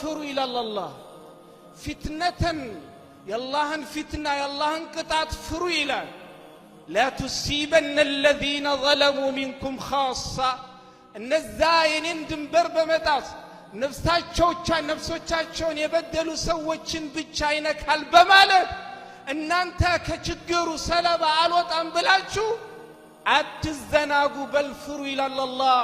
ፍሩ ይላል አላህ። ፊትነተን የአላህን ፊትና የአላህን ቅጣት ፍሩ ይላል። لا تصيبن الذين ظلموا منكم خاصة፣ እነዛ የኔን ድንበር በመጣስ ነፍሳቸውቻ ነፍሶቻቸውን የበደሉ ሰዎችን ብቻ ይነካል በማለት እናንተ ከችግሩ ሰለባ አልወጣም ብላችሁ አትዘናጉ፣ በል ፍሩ ይላል አላህ።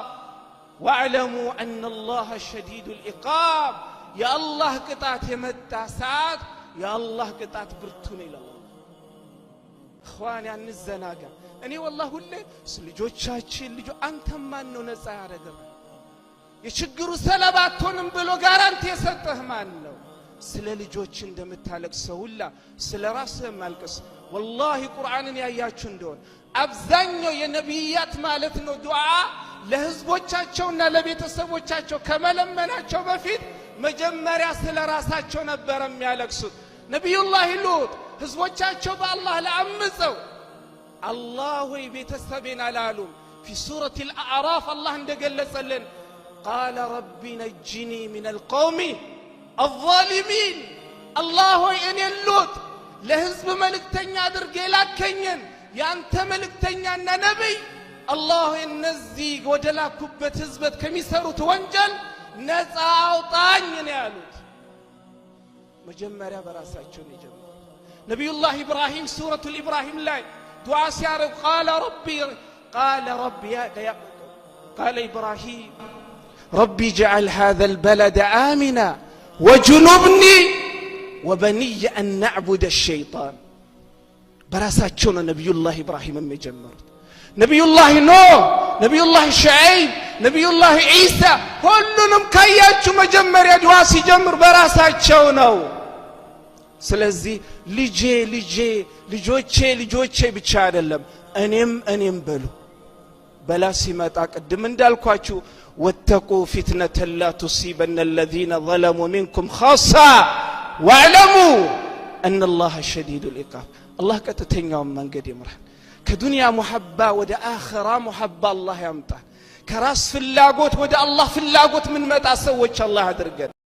واعلموا أن الله شديد العقاب፣ የአላህ ቅጣት የመጣ ሰዓት የአላህ ቅጣት ብርቱ ነው ይላል። እኽዋን አንዘናጋ። እኔ ወላሂ ሁሌ ልጆቻችን ልጆ አንተ ማን ነው ነፃ ያደረገህ? የችግሩ ሰለባ አትሆንም ብሎ guarantee የሰጠህ ማን ነው? ስለ ልጆች እንደምታለቅሰው ሁላ ስለ ራስህ ማልቀስ። ወላሂ ቁርአንን ያያችሁ እንደሆን አብዛኛው የነቢያት ማለት ነው ዱዓ ለህዝቦቻቸውና ለቤተሰቦቻቸው ከመለመናቸው በፊት መጀመሪያ ስለ ራሳቸው ነበር የሚያለቅሱት። ነቢዩላህ ሉጥ ህዝቦቻቸው በአላህ ላይ አምፀው አላህ ሆይ ቤተሰቤን አላሉም። في سورة الأعراف አላህ እንደገለጸልን قال رب نجني من القوم الظالمين፣ አላህ ሆይ እኔን ሉጥ ለህዝብ መልእክተኛ አድርገህ የላከኝን የአንተ መልእክተኛና ነቢይ አላህ ሆይ እነዚህ ወደ ላኩበት ህዝበት ከሚሰሩት ወንጀል ነፃ አውጣኝ ነው ያሉት። መጀመሪያ በራሳቸው ነው የጀመሩት። ነቢዩላህ ኢብራሂም ሱረቱል ኢብራሂም ላይ ዱዓ ሲያደርጉ قال ربي قال ربي قال إبراهيم رب اجعل هذا البلد آمنا واجنبني وبني أن نعبد الشيطان። በራሳቸው ነው ነቢዩላህ ኢብራሂም የጀመሩት። ነቢዩላህ ኖህ፣ ነቢዩላህ ሹዐይብ፣ ነቢዩላህ ዒሳ ሁሉንም ካያችሁ መጀመሪያ ዱዓ ሲጀምር በራሳቸው ነው። ስለዚህ ልጄ ልጄ ልጆቼ ልጆቼ ብቻ አይደለም፣ እኔም እኔም በሉ። በላ ሲመጣ ቅድም እንዳልኳችሁ واتقوا فتنة لا تصيبن الذين ظلموا منكم خاصة واعلموا أن الله شديد العقاب። አላህ ቀጥተኛውን መንገድ ይምራል። ከዱንያ ሙሐባ ወደ አኸራ ሙሐባ አላህ ያምጣል። ከራስ ፍላጎት ወደ አላህ ፍላጎት ምንመጣ ሰዎች አላህ አድርገን።